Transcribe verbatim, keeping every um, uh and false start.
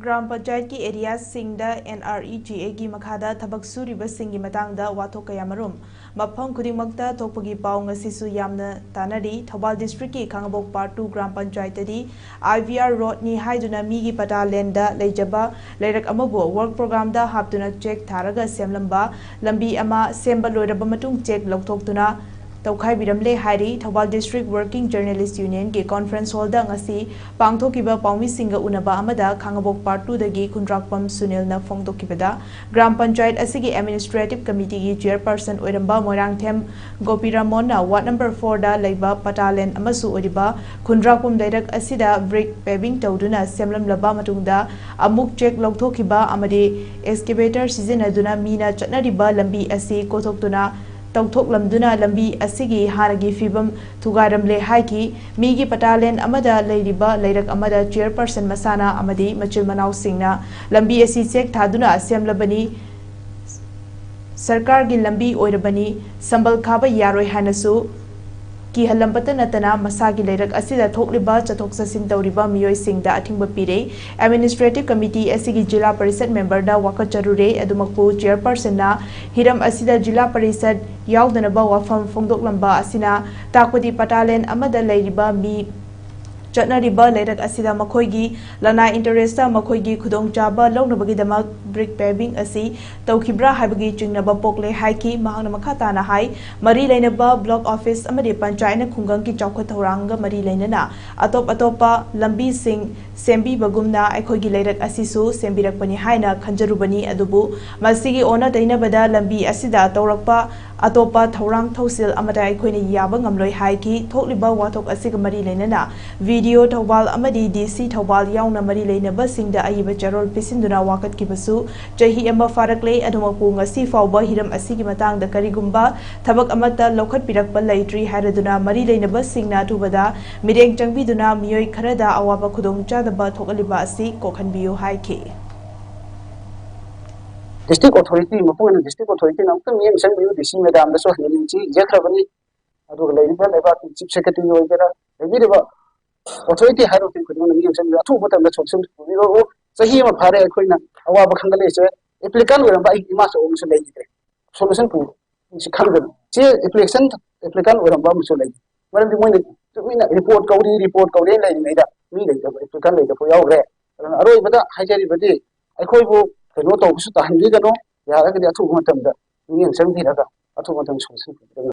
Gram ꯄꯟꯆꯥꯌꯠꯀꯤ ꯑꯦꯔꯤꯌꯥꯁꯤꯡꯗ and R E G ꯑꯦꯒꯤ ꯃꯈꯥꯗ ꯊꯕꯛ ꯁꯨꯔꯤꯕꯁꯤꯡꯒꯤ ꯃꯇꯥꯡꯗ ꯋꯥꯊꯣꯛ ꯀꯌꯥꯃꯔꯨꯝ꯫ ꯃꯐꯝ ꯈꯨꯗꯤꯡꯃꯛꯇ ꯊꯣꯛꯄꯒꯤ ꯄꯥꯎ ꯉꯁꯤꯁꯨ ꯌꯥꯝꯅ ꯇꯥꯅꯔꯤ꯫ ꯊꯧꯕꯥꯜ ꯗꯤꯁꯇ꯭ꯔꯤꯛꯀꯤ ꯈꯥꯉꯕꯣꯛ ꯄꯥꯔꯠ ꯇꯨ ꯒ꯭ꯔꯥꯝ ꯄꯟꯆꯥꯌꯠꯇꯗꯤ ꯑꯥꯏ ꯚꯤ ꯑꯥꯔ ꯔꯣꯗꯅꯤ ꯍꯥꯏꯗꯨꯅ ꯃꯤꯒꯤ ꯄꯇꯥ ꯂꯦꯟꯗ ꯂꯩꯖꯕ ꯂꯩꯔꯛ ꯑꯃꯕꯨ ꯋꯔꯛ ꯄ꯭ꯔꯣꯒ꯭ꯔꯥꯝꯗ ꯍꯥꯞꯇꯨꯅ ꯆꯦꯛ ꯊꯥꯔꯒ ꯁꯦꯝꯂꯝꯕ ꯂꯝꯕꯤ ꯑꯃ ꯁꯦꯝꯕ ꯂꯣꯏꯔꯕ ꯃꯇꯨꯡ ꯆꯦꯛ ꯂꯧꯊꯣꯛꯇꯨꯅ ꯇꯧꯈꯥꯏꯕꯤꯔꯝꯂꯦ ꯍꯥꯏꯔꯤ꯫ Thoubal district working journalist ꯌꯨꯅꯤꯌꯟꯒꯤ conference ꯍꯣꯜꯗ ꯉꯁꯤ ꯄꯥꯡꯊꯣꯛꯈꯤꯕ ꯄꯥꯎꯃꯤꯁꯤꯡꯒ ꯎꯅꯕ ꯑꯃꯗ ꯈꯥꯉꯕꯣꯛ ꯄꯥꯔꯠ ꯇꯨꯗꯒꯤ ꯈꯨꯟꯗ꯭ꯔꯥꯛꯄꯝ ꯁꯨꯅꯤꯜꯅ ꯐꯣꯡꯗꯣꯛꯈꯤꯕꯗ, ꯒ꯭ꯔꯥꯝ ꯄꯟꯆꯥꯌꯠ ꯑꯁꯤꯒꯤ ꯑꯦꯗꯃꯤꯅꯤꯁꯇ꯭ꯔꯦꯇꯤꯚ ꯀꯃꯤꯇꯤꯒꯤ ꯆꯤꯌꯔꯄꯔꯁꯟ ꯑꯣꯏꯔꯝꯕ ꯃꯣꯏꯔꯥꯡꯊꯦꯝ ꯒꯣꯄꯤꯔꯥꯃꯣꯟꯅ ꯋꯥꯔꯗ ꯅꯝꯕꯔ ꯐꯣꯔꯗ ꯂꯩꯕ ꯄꯇꯥ ꯂꯦꯟ ꯑꯃꯁꯨ ꯑꯣꯏꯔꯤꯕ ꯈꯨꯟꯗ꯭ꯔꯥꯛꯄꯝ ꯂꯩꯔꯛ ꯑꯁꯤꯗ ꯕ꯭ꯔꯤꯛ ꯄꯦꯚꯤꯡ ꯇꯧꯗꯨꯅ ꯁꯦꯝꯂꯝꯂꯕ ꯃꯇꯨꯡꯗ ꯑꯃꯨꯛ ꯆꯦꯛ ꯂꯧꯊꯣꯛꯈꯤꯕ ꯑꯃꯗꯤ ꯑꯦꯛꯁꯀꯦꯚꯦꯇꯔ ꯁꯤꯖꯤꯟꯅꯗꯨꯅ ꯃꯤꯅ ꯆꯠꯅꯔꯤꯕ ꯂꯝꯕꯤ ꯑꯁꯤ ꯀꯣꯊꯣꯛꯇꯨꯅ ꯇꯧꯊꯣꯛꯂꯝꯗꯨꯅ ꯂꯝꯕꯤ ꯑꯁꯤꯒꯤ ꯍꯥꯟꯅꯒꯤ ꯐꯤꯕꯝ ꯊꯨꯒꯥꯏꯔꯝꯂꯦ ꯍꯥꯏꯈꯤ꯫ ꯃꯤꯒꯤ ꯄꯇꯥ ꯂꯦꯟ ꯑꯃꯗ ꯂꯩꯔꯤꯕ ꯂꯩꯔꯛ ꯑꯃꯗ ꯆꯤꯌꯔꯄꯔꯁꯟ ꯃꯁꯥꯅ ꯑꯃꯗꯤ ꯃꯆꯤꯟ ꯃꯅꯥꯎꯁꯤꯡꯅ ꯂꯝꯕꯤ ꯑꯁꯤ ꯆꯦꯛ ꯊꯥꯗꯨꯅ ꯁꯦꯝꯂꯕꯅꯤ, ꯁꯔꯀꯥꯔꯒꯤ ꯂꯝꯕꯤ ꯑꯣꯏꯔꯕꯅꯤ, ꯁꯝꯕꯜ ꯈꯥꯕ ꯌꯥꯔꯣꯏ ꯍꯥꯏꯅꯁꯨ ꯀꯤꯍꯜꯂꯝꯕꯇ ꯅꯠꯇꯅ ꯃꯁꯥꯒꯤ ꯂꯩꯔꯛ ꯑꯁꯤꯗ ꯊꯣꯛꯂꯤꯕ ꯆꯠꯊꯣꯛ ꯆꯠꯁꯤꯟ ꯇꯧꯔꯤꯕ ꯃꯤꯑꯣꯏꯁꯤꯡꯗ ꯑꯊꯤꯡꯕ ꯄꯤꯔꯦ꯫ ꯑꯦꯗꯃꯤꯅꯤꯁꯇ꯭ꯔꯦꯇꯤꯚ ꯀꯃꯤꯇꯤ ꯑꯁꯤꯒꯤ ꯖꯤꯂꯥ ꯄꯔꯤꯁꯗ ꯃꯦꯝꯕꯔꯗ ꯋꯥꯀꯠꯆꯔꯨꯔꯦ꯫ ꯑꯗꯨꯃꯛꯄꯨ ꯆꯤꯌꯔꯄꯔꯁꯟꯅ ꯍꯤꯔꯝ ꯑꯁꯤꯗ ꯖꯤꯂꯥ ꯄꯔꯤꯁꯗ ꯌꯥꯎꯗꯅꯕ ꯋꯥꯐꯝ ꯐꯣꯡꯗꯣꯛꯂꯝꯕ ꯑꯁꯤꯅ ꯇꯥꯛꯄꯗꯤ ꯄꯇꯥ ꯂꯦꯟ ꯑꯃꯗ ꯂꯩꯔꯤꯕ ꯃꯤ ꯆꯠꯅꯔꯤꯕ ꯂꯩꯔꯛ ꯑꯁꯤꯗ ꯃꯈꯣꯏꯒꯤ ꯂꯅꯥꯏ ꯏꯟꯇꯔꯦꯁꯇ ꯃꯈꯣꯏꯒꯤ ꯈꯨꯗꯣꯡꯆꯥꯕ ꯂꯧꯅꯕꯒꯤꯗꯃꯛ ꯕ꯭ꯔꯤꯛ ꯄꯦꯚꯤꯡ ꯑꯁꯤ ꯇꯧꯈꯤꯕ꯭ꯔꯥ ꯍꯥꯏꯕꯒꯤ ꯆꯤꯡꯅꯕ ꯄꯣꯛꯂꯦ ꯍꯥꯏꯈꯤ꯫ ꯃꯍꯥꯛꯅ ꯃꯈꯥ ꯇꯥꯅ ꯍꯥꯏ, ꯃꯔꯤ ꯂꯩꯅꯕ ꯕ꯭ꯂꯣꯛ ꯑꯣꯐꯤꯁ ꯑꯃꯗꯤ ꯄꯟꯆꯥꯌꯠꯅ ꯈꯨꯡꯒꯪꯒꯤ ꯆꯥꯎꯈꯠ ꯊꯧꯔꯥꯡꯒ ꯃꯔꯤ ꯂꯩꯅꯅ ꯑꯇꯣꯞ ꯑꯇꯣꯞꯄ ꯂꯝꯕꯤꯁꯤꯡ ꯁꯦꯝꯕꯤꯕꯒꯨꯝꯅ ꯑꯩꯈꯣꯏꯒꯤ ꯂꯩꯔꯛ ꯑꯁꯤꯁꯨ ꯁꯦꯝꯕꯤꯔꯛꯄꯅꯤ ꯍꯥꯏꯅ ꯈꯟꯖꯔꯨꯕꯅꯤ, ꯑꯗꯨꯕꯨ ꯃꯁꯤꯒꯤ ꯑꯣꯟꯅ ꯇꯩꯅꯕꯗ ꯂꯝꯕꯤ ꯑꯁꯤꯗ ꯇꯧꯔꯛꯄ ꯑꯇꯣꯞꯄ ꯊꯧꯔꯥꯡ ꯊꯧꯁꯤꯜ ꯑꯃꯠꯇ ꯑꯩꯈꯣꯏꯅ ꯌꯥꯕ ꯉꯝꯂꯣꯏ ꯍꯥꯏꯈꯤ꯫ ꯊꯣꯛꯂꯤꯕ ꯋꯥꯊꯣꯛ ꯑꯁꯤꯒ ꯃꯔꯤ ꯂꯩꯅꯅ ꯚꯤ ꯗꯤ ꯑꯣ ꯊꯧꯕꯥꯜ ꯑꯃꯗꯤ ꯗꯤ ꯁꯤ ꯊꯧꯕꯥꯜ ꯌꯥꯎꯅ ꯃꯔꯤ ꯂꯩꯅꯕꯁꯤꯡꯗ ꯑꯏꯕ ꯆꯦꯔꯣꯜ ꯄꯤꯁꯤꯟꯗꯨꯅ ꯋꯥꯀꯠꯈꯤꯕꯁꯨ ꯆꯍꯤ ꯑꯃ ꯐꯥꯔꯛꯂꯦ꯫ ꯑꯗꯨꯃꯛꯄꯨ ꯉꯁꯤ ꯐꯥꯎꯕ ꯍꯤꯔꯝ ꯑꯁꯤꯒꯤ ꯃꯇꯥꯡꯗ ꯀꯔꯤꯒꯨꯝꯕ ꯊꯕꯛ ꯑꯃꯠꯇ ꯂꯧꯈꯠꯄꯤꯔꯛꯄ ꯂꯩꯇ꯭ꯔꯤ ꯍꯥꯏꯔꯗꯨꯅ ꯃꯔꯤ ꯂꯩꯅꯕꯁꯤꯡꯅ ꯑꯊꯨꯕꯗ ꯃꯤꯠꯌꯦꯡ ꯆꯪꯕꯤꯗꯨꯅ ꯃꯤꯑꯣꯏ ꯈꯔꯗ ꯑꯋꯥꯕ ꯈꯨꯗꯣꯡꯆꯥꯗꯕ ꯊꯣꯛꯍꯜꯂꯤꯕ ꯑꯁꯤ ꯀꯣꯛꯍꯟꯕꯤꯌꯨ ꯍꯥꯏꯈꯤ꯫ ꯗꯤꯁꯇ꯭ꯔꯤꯛ ꯑꯣꯊꯣꯔꯤꯇꯤ, ꯃꯄꯨꯡ ꯑꯣꯏꯅ ꯗꯤꯁꯇ꯭ꯔꯤꯛ ꯑꯣꯊꯣꯔꯤꯇꯤꯅ ꯑꯃꯨꯛꯇꯪ ꯃꯤꯠꯌꯦꯡ ꯆꯪꯕꯤꯌꯨ, ꯗꯤ ꯁꯤ ꯃꯦꯗꯥꯝꯗꯁꯨ ꯍꯟꯅ ꯅꯤꯡꯁꯤꯡꯖꯈ꯭ꯔꯕꯅꯤ꯫ ꯑꯗꯨꯒ ꯂꯩꯔꯤꯕ ꯂꯩꯕꯥꯛꯀꯤ ꯆꯤꯐ ꯁꯦꯀ꯭ꯔꯦꯇꯔꯤ ꯑꯣꯏꯒꯦꯔꯥ, ꯂꯩꯕꯤꯔꯤꯕ ꯑꯣꯊꯣꯔꯤꯇꯤ ꯍꯥꯏꯔꯤꯕꯁꯤꯡ ꯈꯨꯗꯤꯡꯃꯛꯅ ꯃꯤꯠꯌꯦꯡ ꯆꯪꯕꯤꯌꯨ, ꯑꯊꯨꯕ ꯃꯇꯝꯗ ꯁꯣꯂꯨꯁꯟ ꯄꯨꯕꯤꯔꯛꯎ꯫ ꯆꯍꯤ ꯑꯃ ꯐꯥꯔꯦ ꯑꯩꯈꯣꯏꯅ ꯑꯋꯥꯕ ꯈꯪꯒꯠꯂꯛꯏꯁꯦ꯫ ꯑꯦꯄ꯭ꯂꯤꯀꯥꯟ ꯑꯣꯏꯔꯝꯕ ꯑꯩꯒꯤ ꯏꯃꯥꯆꯧ ꯑꯃꯁꯨ ꯂꯩꯈꯤꯗ꯭ꯔꯦ, ꯁꯣꯂꯨꯁꯟ ꯄꯨ ꯁꯤ ꯈꯪꯗꯅ꯫ ꯁꯤ ꯑꯦꯄ꯭ꯂꯤꯀꯦꯁꯟ ꯑꯦꯄ꯭ꯂꯤꯀꯥꯟ ꯑꯣꯏꯔꯝꯕ ꯑꯃꯁꯨ ꯂꯩ꯫ ꯃꯔꯝꯗꯤ ꯃꯣꯏꯅ ꯇꯨꯃꯤꯟꯅ ꯔꯤꯄꯣꯔꯠ ꯀꯧꯔꯤ, ꯔꯤꯄꯣꯔꯠ ꯀꯧꯔꯤ ꯂꯩꯔꯤꯉꯩꯗ ꯃꯤ ꯂꯩꯇꯕ, ꯑꯦꯄ꯭ꯂꯤꯀꯥꯟ ꯂꯩꯇꯕ ꯌꯥꯎꯈ꯭ꯔꯦ꯫ ꯑꯗꯨꯅ ꯑꯔꯣꯏꯕꯗ ꯍꯥꯏꯖꯔꯤꯕꯗꯤ, ꯑꯩꯈꯣꯏꯕꯨ ꯀꯩꯅꯣ ꯇꯧꯕꯁꯨ ꯇꯥꯍꯟꯕꯤꯒꯅꯨ, ꯌꯥꯔꯒꯗꯤ ꯑꯊꯨꯕ ꯃꯇꯝꯗ ꯃꯤꯠꯌꯦꯡ ꯆꯪꯕꯤꯔꯒ ꯑꯊꯨꯕ ꯃꯇꯝꯗ ꯁꯣꯂꯨꯁꯟ ꯄꯤꯕꯤꯔꯒ